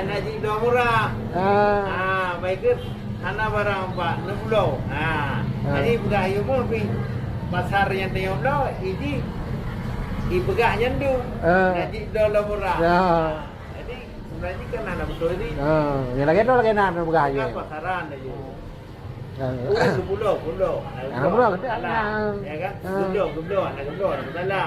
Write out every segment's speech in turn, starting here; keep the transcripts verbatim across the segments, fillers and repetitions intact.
Hana jibloe murah. Ah. Ah, baik ke? Hana barang bak neubloe. Ah. Ah. Jadi peugah ayue mo pi pasar nyang tanyoe bloe, iji ipeugah nyan tu. Ah. Hana jibloe murah. Ya. Ah. Jadi sebenarnya kan hana beutôi ni. Ah, ya lagèe tu lagèe na peugah ayue. Kan pasaran ayue. Kan. Oh, geupulo, pulo. Anak geupulo, geupulo. Anak. Ya kan? Ha. Geupulo, geupulo, anak geupulo, anak geupulo.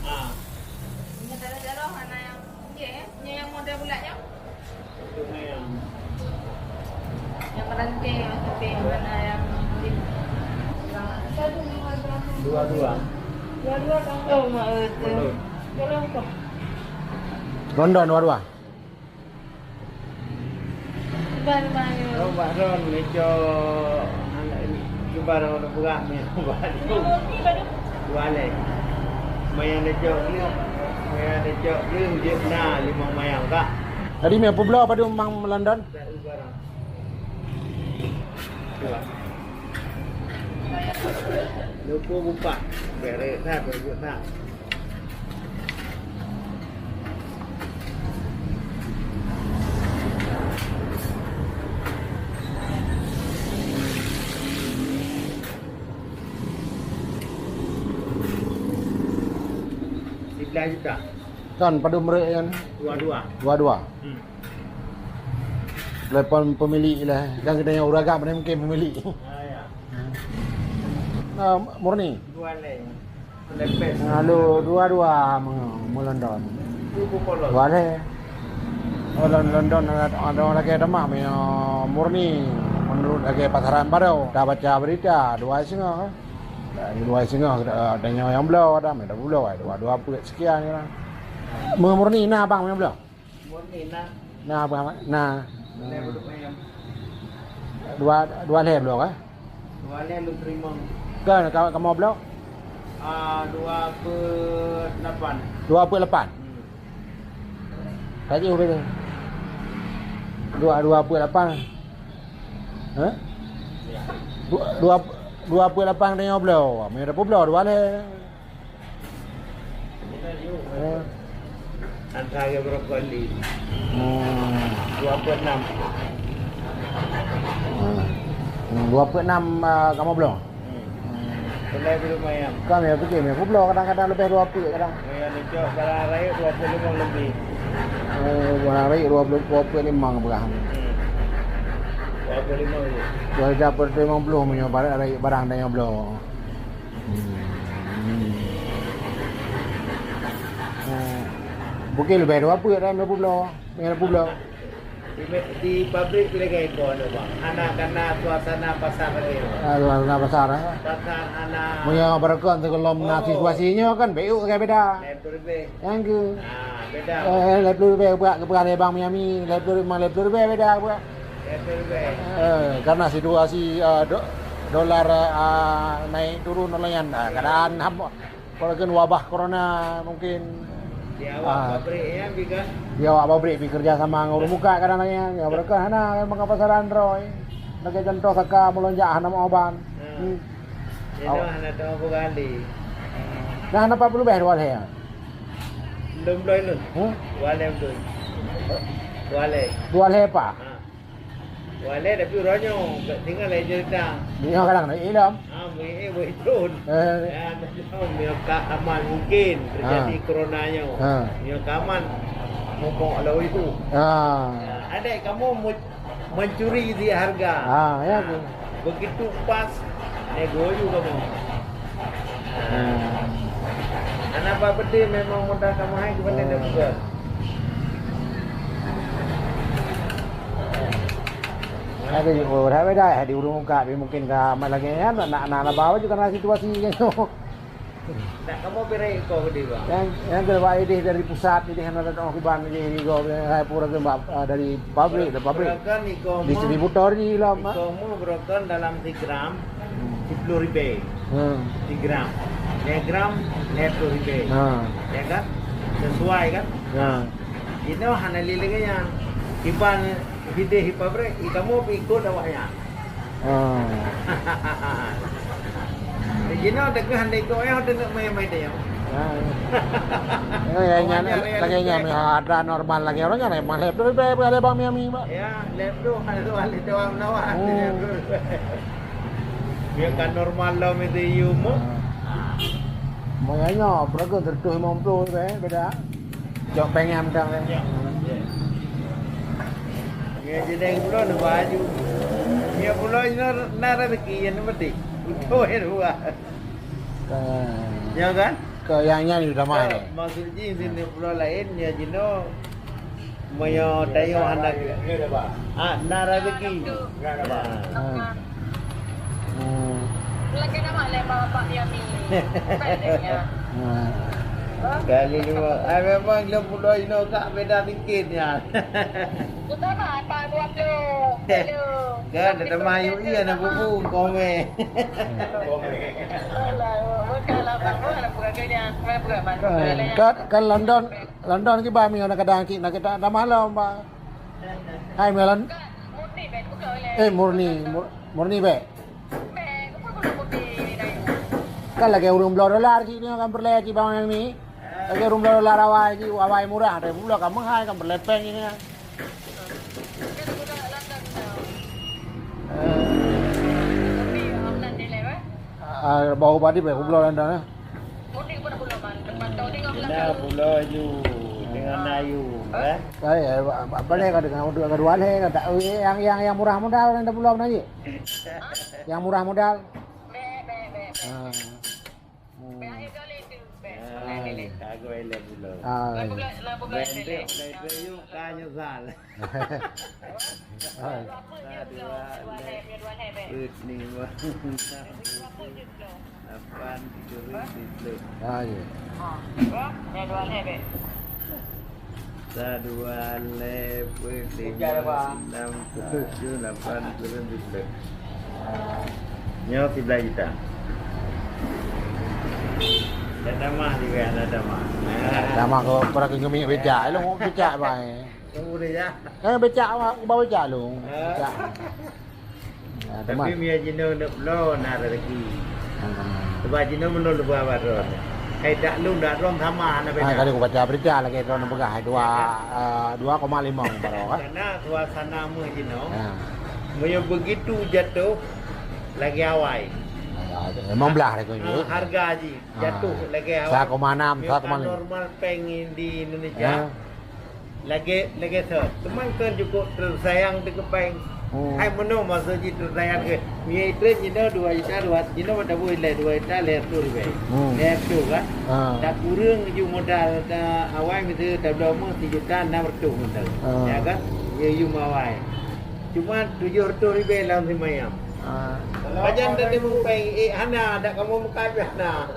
Ah. Nyoe daroh-daroh hana nyang, nyoe, nyoe nyang model bulat nyoe. Nyang meurantée, nyang sampéng hana nyang. Dua-dua. Dua-dua kan? Oh, mak, eh, tu. Belum. Belum tu. London dua-dua. Ban mayu. Oh, Mbak Ron, ngecok anak ini. Cuba dah orang peugah ni. Dua leh. Mayang ngecok ni. Mayang ngecok ni, dia na lima mayang, Kak. Tadi mi peubloe padum mang London? Tak ada barang. Cuba. Lupa buka. Beres dah, beres dah. Siblah juta. Kan padum rek nyan? Dua-dua. Dua-dua. Hmm. Telepon pemilik lah. Kan kita yang uragam ni mungkin pemilik. Ah, ya. Nah, murni. Dua leh. Lepes. Lalu dua-dua me-, meulondon. Ibu polos. Dua leh. Oh, lon-, London ada, ada orang lagi ada mak punya murni. Menurut lagi pasaran baru. Dah baca berita, dua setengah. Dah dua setengah, ada, ada yang, yang belau, ada, ada belau, dua, dua puluh sekian. Murni, nah abang yang belau. Murni na. Na, abang, na. Lhèe peuet mayam. Dua, dua lhèe bloe, eh? Dua lhèe lôn teurimong. Kan, ka-, kamoe bloe? Ah, dua peuet lapan. Dua peuet lapan? Hmm. Tadi berapa tu? Dua, dua peuet lapan. Hah? Ya. Dua, dua, dua peuet lapan tanyoe bloe. Meunyoe dua peuet bloe, dua lhèe. Eh. Antara brokoli. Hmm. Dua puluh enam. Hmm. Hmm, dua puluh enam, ah, kamoe bloe? Hmm. Hmm. Pulai belum ayam. Kan ya, betul, ya. Aku bloe kadang-kadang lebih dua puluh kadang. Oh, ya, lecok barang rayeuk dua puluh lima lebih. Oh, barang rayeuk dua puluh, dua puluh lima berah. Hmm. Dua puluh lima lebih. Dua puluh lima puluh meunyoe barang rayeuk barang tanyoe bloe. Hmm. Oh. Mungkin lebih dua puluh dah, dua puluh bloe. Dua puluh bloe. Di, di pabrik lagèe ikon tu, Bang. Hana kana suasana pasar lagèe tu. Ah, suasana pasar, eh. Pasar hana. Meunyoe barokon sigohlom na situasi nyoe kan, beu ka beda. Lain peureubeh. Nyang ke? Ah, beda. Eh, lain peureubeh buat keupeugah lé Bang Miami, lain peureubeh, lain peureubeh beda buat. Eh, karena situasi, eh, do-, dolar, eh, naik turun nyan, eh, keadaan ham-, walaupun wabah corona mungkin, di awak pabrik, ya, bi kan? Di awak pabrik bi kerja sama ngon ureueng muka kadang laén, ya, mereka hana, memang pasaran droe. Lagèe contoh saka melonjak hana meuoban. Hmm. Hmm. Jadi awak hana tahu beralih. Nah, hana pat puluh beh dua lhèe. Belum, belum, belum. Huh? Dua lhèe belum. Dua lhèe. Dua lhèe apa? Ha. Walai tapi uroe nyoe, tinggai laén cerita. Nyoe kadang na ilom. Ah, mui, eh, mui turun. Eh. Ya, nyoe ka aman mungkin terjadi corona nyoe. Ha. Nyoe ka aman. Momok lalu itu. Ha. Ya. Adek kamoe mu-, mencuri di harga. Ah, ya tu. Begitu pas, nego ju kamoe. Ah. Anak apa betul memang mudah kamoe hai kepada dia bukan. Ada juga orang beda, ada urang muka, tapi mungkin ka amat lagi ya, nak, nak, nak bawa juga kena situasi kan. Nak kamoe berai ko gede, Bang. Yang, yang keuba idéh dari pusat, idéh hana datang kiban, idéh di go, hai pura keuba, ah, dari pabrik, dari pabrik. Berakan iko mah, distributor di lah, Mak. Iko mah berakan dalam segram, hmm, sepuluh ribu. Hmm. Segram. Lima gram, lima puluh ribu. Ha. Ya kan? Sesuai kan? Ya. Ino hana lé lagèe nyan. Kiban idéh di pabrik, iko mah ikut awak nyan. Ah. Jinoe deukeue handai keu ayah deungeuk main-main dia. Ah. Oh, ya, ya, lagèe nyan, ada normal lagèe orang nyan, malah tu be ada bang Miami, Pak. Ya, lep tu, ada tu ahli dewan lawan. Hmm. Dia kan normal lah mesti you mu. Ah. Makanya, berapa tertuh lima puluh be, beda. Cok péng nyang dang, eh. Ya. Ya. Ya, jadi pulo na baju. Ya, pulo ina na rezeki yang penting. Untuk yang dua. Ka, ya kan? Ka yang nyan sudah mah, eh. Maksud jih sini pulo lain, ya, jino. Moyo tayo hana. Ah, na rezeki. Ah. Hmm. Lagi nama leh bapak Yami. Bukan dia. Hmm. Kali lima. Ai memang lima puluh ino kak beda sikit ya. Utama apa dua puluh. Kan ada mayu iya na bubu kome. Alah, bukan lah, bukan lah, bukan dia. Bukan, bukan, bukan. Kan, kan London, London kiban mi na kadang ki na kita ada malam ba. Hai Melan. Eh, Murni, Mur-, Murni be. Kan lagèe ureueng bloe dolar cit nyoe kan peureulèe cit bang ni. Lagèe ureueng bloe dolar awai cit, awai murah, tapi bloe ka meuhai kan peureulèe péng nyoe. Eh. Ah, bau badi be, kubloe London, eh. Ina pulo ju dengan ayu, eh. Ai, eh, ba-, ba-, balai ka dengan dua, dua lhèe ka tak, eh, yang, yang, yang murah modal, yang dah pulang lagi. Yang murah modal. Ah. Hmm. Ah, kagoi lé pulo. Ah. Bentuk lé tu yuk ka nyesal. Ah. Sa dua lhèe. Wih, ni wah. Lapan, tujuh, tujuh. Ah, ya. Sa dua lhèe, peuet, lima, enam, tujuh, lapan, sembilan, tujuh. Nyoe siblaih juta. Dah tamah juga, dah tamah. Tamah kau pernah kau ngemik becak, lu mau becak bae. Kamu deh ya. Eh, becak awak, ubah becak lu. Ah. Becak. Ya, tapi teman. Mia jinoe neuk bloe na rezeki. Hmm. Sebab jinoe meunurot leubeh abad droe. Hai dak lôn dak droe sama na beda. Ah, tadi aku baca berita lagi droe peugah hai dua, eh, dua koma lima baroe kan. Karena suasana meuh jinoe. Ya. Meunyoe begitu jatuh lagi awai. Ah, memang belah lagi. Ah, harga ji jatuh lagi awai. Sa koma enam, sa koma lima. Normal péng di Indonesia. Ya. Lagèe, lagèe sot. Teuma kan cukup teusayang teukeupeng. Hmm. Hai meunoe maksud jih teusayang ke. Mie itrek jinoe dua juta, dua, jinoe pada buih lé dua juta lhèe reutôh ribèe. Hmm. Lhèe reutôh kan? Ah. Dak kureueng ju modal, dak awai miseue tabloe meuh sijuta enam reutôh modal. Ah. Ya kan? Ya, ju mawai. Cuma tujoh reutôh ribèe lam simayam. Ah. Pajan tadi mupeng, eh, hana, dak kamoe muka hana.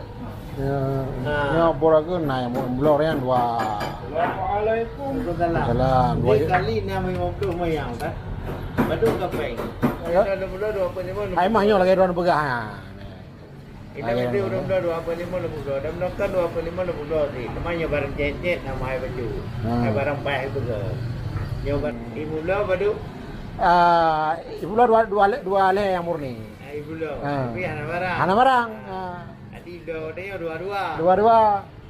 Ya, ha. Ya, pura ke na yang belum yang dua. Waalaikumsalam. Salam. Dua kali enam lima puluh mayang kan? Baru ke peng. Ya. Ada dua puluh, dua puluh lima. Ai mah nyoe lagi droe peugah ha. Kita mesti udah dua puluh lima, dua puluh. Dan kan dua puluh lima, dua puluh sih. Teman yang barang cecet nama hai baju. Ha. Hai barang paih itu ke. Nyoe kan ibu lah baru. Ah, ibu lah dua, dua, dua lé yang murni. Hai ibu lah. Ha. Tapi hana barang. Hana barang. Ha. Adi dua dia dua-dua. Dua-dua.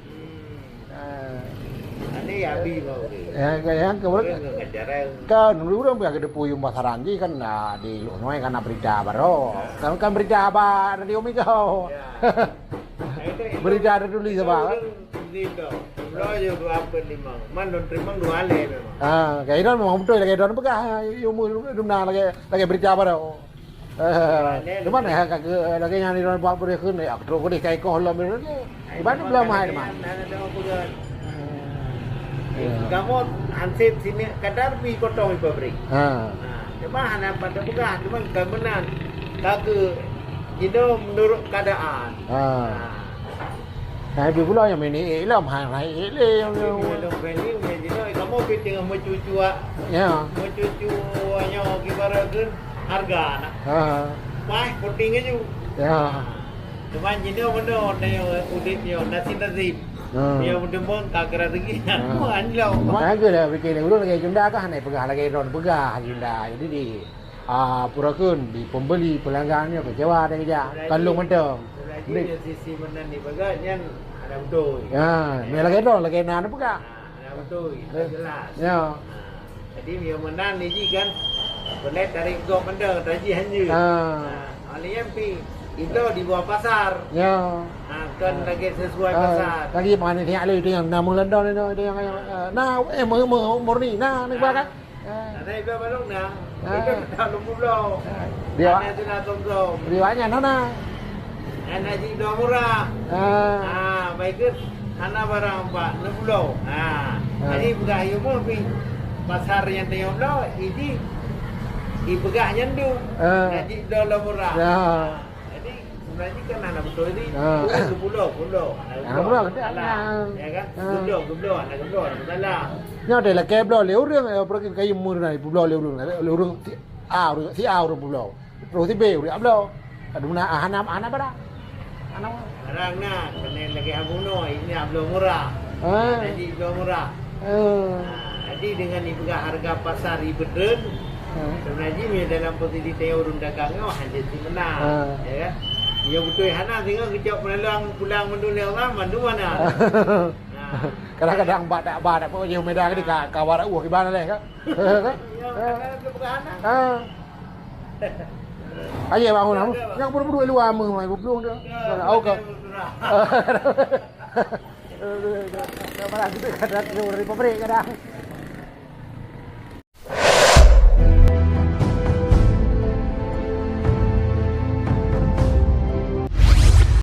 Hmm. Ah. Ani abi mau ke. Ya, ke, yang ke, kan urang biasa ke depu yum pasaran ji kan, ah, di Lhokseumawe kan berita baru. Kan, kan berita apa radio Mega. Ya. Berita ada tulis apa? Itu, dua je dua puluh lima. Man lôn teurimong dua lé memang. Ah, kaya Idon memang beutôi lagèe Idon peugah. Ilmu dum na lagèe, lagèe berita baru. Eh, cuman ya, kagak lagèe nyan Idon buat beureuh kheun, ya, trok keudeh kai koh lom. Iban belum hai teman. Kamoe anseb sini kadar pi potong di pabrik. Ha. Ha, cuma hana pada peugah, cuma kan meunan. Kagak jinoe menurut keadaan. Ha. Ha. Nah, ibu pula nyang meunan ék lom, hai, hai ék lé nyang, nyang. Belum value, nyang jinoe kamoe pi teungoh meucucu, ah. Ya. Meucucu nyoe gimana kan harga nak. Ha. Wah, puting aju. Ya. Teuma jinoe beuna nyoe udép nyoe, nasib-nasib. Ha. Nyoe meudeungon ka kira segi. Ha. Wah, anjlok. Maka dah fikir ureueng lagèe Junda kah, hana peugah lagèe droen peugah Junda. Jadi di, ah, pura kheun di pembeli, pelanggan nyoe kecewa dah kejak. Kan lôn mantong. Lagi dari sisi meunan ni peugah nyan ada betul. Ya, ni lagèe droen, lagèe na peugah. Nah, betul, jelas. Ya. Jadi, dia menang ni ji kan, boleh tarik gop benda, taji hanya. Ha. Ha, oleh yang pi, itu di bawah pasar. Ya. Ha, kan lagi sesuai pasar. Lagi mana siap lagi itu yang nama London itu, itu yang, yang, eh, nah, eh, mu-, mu-, murni, nah, ni kan. Ada ibu balong nah. Ah. Itu tak lupa belum. Dia ada tu nak tongkong. Dia banyak nana. Anak ji dua murah. Ah. Ah, baik ke? Hana barang empat, enam puluh. Ha. Ha. Jadi peugah ayuh meuh pi pasar nyang tayong bloe, iji ipeugah nyan du. Ha. Nak jidong lom murah. Ya. Ha. Jadi sebenarnya kan hana beutôi ni. Ha. Dua puluh, puluh. Hana beutôi. Hana beutôi. Ya kan? Ha. Geubloe, geubloe, hana geubloe, hana masalah. Nyoe deh lakèe bloe lé ureueng, eh, peureukeun kayém meunan, peubloe lé ureueng, lé ureueng si A, ureueng si A ureueng peubloe. Terus si B ureueng bloe. Aduh, na, hana, hana barang. Hana barang. Barang na, keuneuk lagèe Abu Noe, ini bloe murah. Ah. Jadi bloe murah. Ah. Nah, jadi dengan ipeugah harga pasar ibeutreun, ah, sebenarnya dalam posisi tayong ureueng dagang nyoe hana si meunan. Ah. Ya kan? Ya beutôi hana, singoh geucok peulalang pulang mandum lé Allah, mandum hana. Nah. Kadang-kadang bak dak, bak dak pokok jih Medan tadi ka, ka warak ueh kiban leh ka. Ya, kadang-kadang tu peugah hana. Ah. Aje bangun aku. Yang buru-buru luar meuh mai bublueng tu. Ya, oh, ka. Malah kita kadang dari pabrik kadang.